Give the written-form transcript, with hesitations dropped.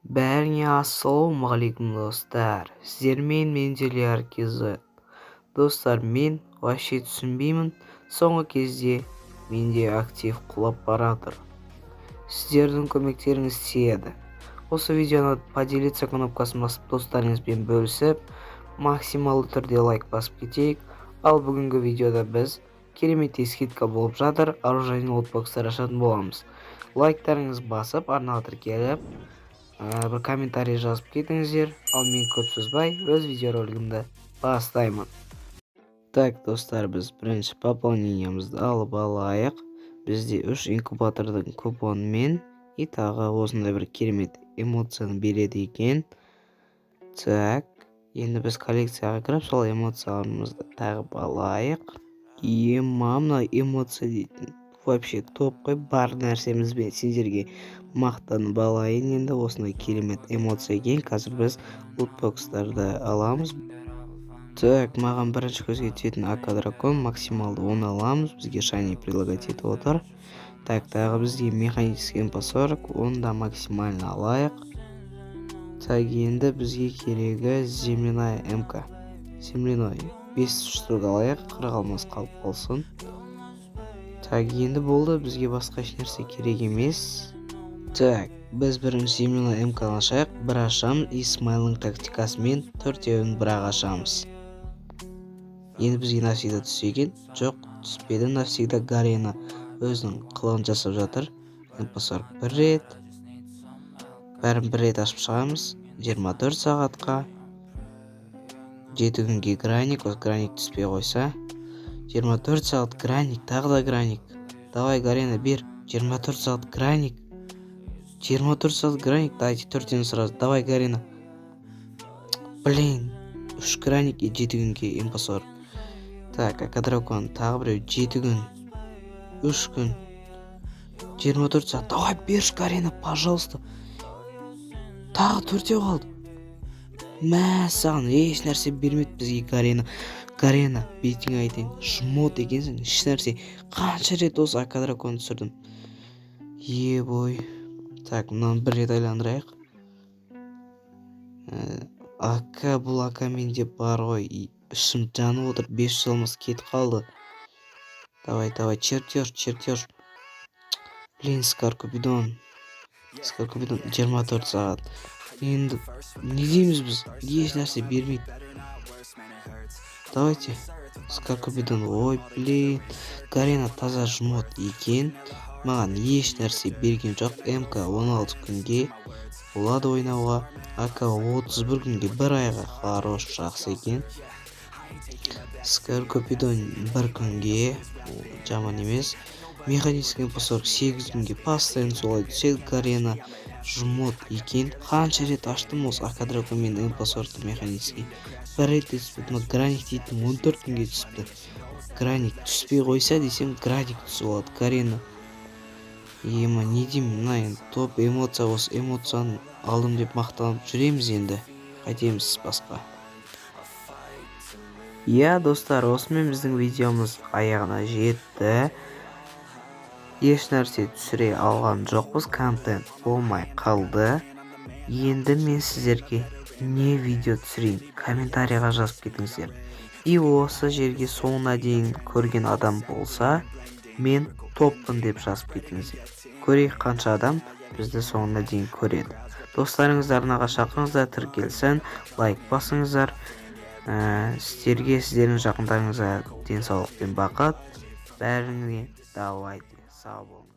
Бәріңе ассалаумағалейкум, достар! Сіздермен мен, Диляр KZ. Достар, мен вообще түсінбеймін, соңғы кезде менде актив құлап баратыр. Сіздердің көмектеріңіз тиеді. Осы видеоны «Поделиться» кнопкасын басып, достарыңызбен бөлісіп, максималды түрде лайк басып кетейік. Ал бүгінгі видеода біз кереметтей скидка болып жатыр оружейный лутбокстар ашатын боламыз. Лайктарыңыз басып, арнаға тіркеліп, бір комментарий жазып кетіңіздер. Ал мен көп созбай, өз видеоролигімді бастаймын. Так, достар, біз бірінші пополнениемізді алып алайық. Бізде үш инкубатордың купонымен и тағы осындай бір керемет эмоцияны береді екен. Так, енді біз коллекцияға кіріп, сол эмоцияларымызды тағып алайық. Ема, мына эмоция дейтін вообще топ қой. Бар нәрсемізбен сендерге мақтанып алайын. Енді осындай керемет эмоция екен. Қазір біз лутбокстарды аламыз. Так, маған бірінші көзге түсетін АК Дракон, максималды, оны аламыз. Бізге шайни предлагать етіп отыр. Так, тағы бізге механический МП-40, оны да максимально алайық. Так, енді бізге керегі земляная МК, земляной, бес штук алайық, 40 алмас қалып қалсын. Так, енді болды, бізге басқа ешнәрсе керек емес. Так, біз бірінші земляной МК ашайық. Бір ашамыз и смайлың тактикасымен төртеуін бір-ақ ашамыз. Енді бізге навсегда түссе екен. Жоқ, түспеді навсегда. Гарена өзінің қылығын жасап жатыр. МП 40 бір рет, бәрін бір рет ашып шығамыз. 24 сағатқа, 7 күнге граник. Осы граник түспей қойса. 24 сағат граник, тағы да граник. Давай, Гарена, бер. 24 сағат граник, 24 сағат граник. Давайте төртеуін сразу. Давай, Гарена. Блин, үш граник и 7 күнге МП 40. Так, АК Дракон тағы біреу, 7 күн, 3 күн, 24 сағат. Давай, берші, Гарена, пожалуйста. Тағы төртеу қалды. Мә саған, еш нәрсе бермеді бізге Гарена. Гарена, бетіңе айтайын, жмот екенсің. Еш нәрсе. Қанша рет осы АК Дракон түсірдім, ебой. Так, мынаны бір рет айландырайық. АК, бұл АК менде бар ғой. Ішім жанып отыр, 500 алмас кетіп қалды. Давай, давай, чертеж, чертеж. Блин, Скар Купидон, Скар Купидон, 24 сағат. Енді не дейміз біз? Еш нәрсе бермейді. Давайте, Скар Купидон. Ой, блин, Гарена таза жмот екен, маған еш нәрсе берген жоқ. МК 16 күнге болады ойнауға, АК 31 күнге, бір айға, хорош, жақсы екен. Скар Купидон бір күнге, жаман емес. Механический МП 40 8 күнге, постоянно солай түседі. Гарена жмот екен. Қанша рет аштым осы АК Дракон мен МП 40 механический, бір рет те түспеді. Мына граник дейтін 14 күнге түсіпті. Граник түспей қойса десем, граник түсіп алады Гарена. Ема, не деймін? Мына енді топ эмоция. Осы эмоцияны алдым деп мақтанып жүреміз, енді қайтеміз басқа? Иә, достар, осымен біздің видеомыз аяғына жетті. Еш нәрсе түсіре алған жоқпыз, контент болмай қалды. Енді мен сіздерге не видео түсірейін, комментарийға жазып кетіңіздер. И осы жерге соңына дейін көрген адам болса, «Мен топпын» деп жазып кетіңіздер. Көрейік, қанша адам бізді соңына дейін көреді. Достарыңызды арнаға шақырыңыздар, тіркелсін, лайк басыңыздар. Сіздерге, сіздердің жақындарыңызға денсаулық пен бақыт. Бәріңе давайте, сау болыңыз.